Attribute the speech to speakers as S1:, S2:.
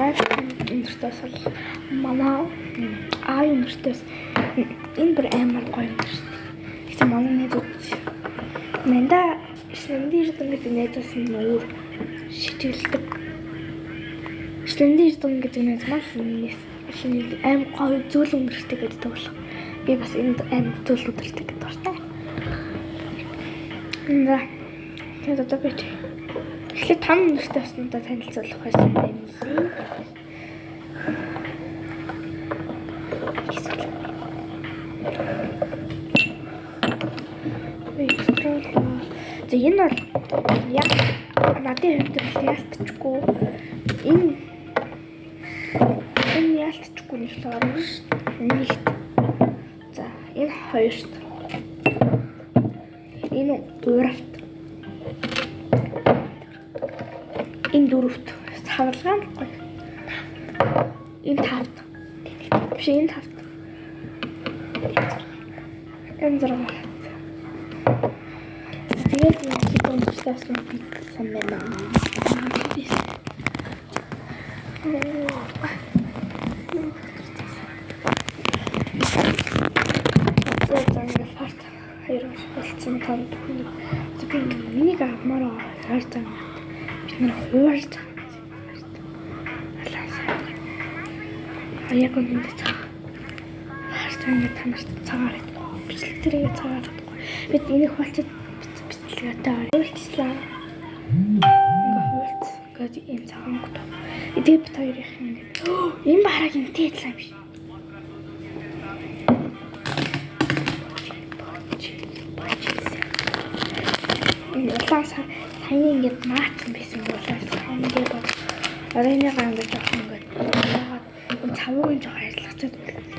S1: Дараагийн өндөртөөс бол манай аав өндөртөөс энэ бүр амар гоё өндөр шүү дээ. Гэхдээ манай найзууд Манда Исландын эрдэн гэдэг найзаас нь өөр шитгэлдэг. Исландын эрдэн гэдэг найз маань аим гоё зөөл өндөртэй гэдэг тоглох. Би бас энд аим зөөл өндөртэй гэдэг дуртай. За. Тэгээд одоо би эхлээд том өндөртэй уснуудаа танилцуулах байсан байна лээ. Экстра. За энэ бол яг надын хувьд бол яалтчгүй. Энэ яалтчгүй нэг л орно шүү дээ. Нэгт. За энэ хоёрт. Энэ гуравт. Энэ дөрөвт. Савлгаа нь гоё. Энэ тавт. Биш энэ тавт. Энэ зураг. Тэгээд хэд өндөртэй бас битсэн байна. За за ингээд парт хоёр болцсон танд хүн. Би энийг авмаар байгаа харж байгаа. Бид нэр хуурж байгаа. Алаа. Яг үнэндээ цаг. Харж байгаа ингээд та нарт цагаар бичлэг дээр ингээд цагаар чадахгүй. Бид энийг хуалцаад бичлэгээтэй хуульчлаа. Ингээ хуульц. Ингээд ийм цагаан гот. Тэгээд бид хоёр их ингээд энэ бараг энтэй адилхан биш. Энэ улаан сая ингээд наацсан байсан улаан сар ингээд бод. Оройныгаа ингээд жоохон ингээд яагаад энэ цавуугийн жоохон арилгацаад байлаа.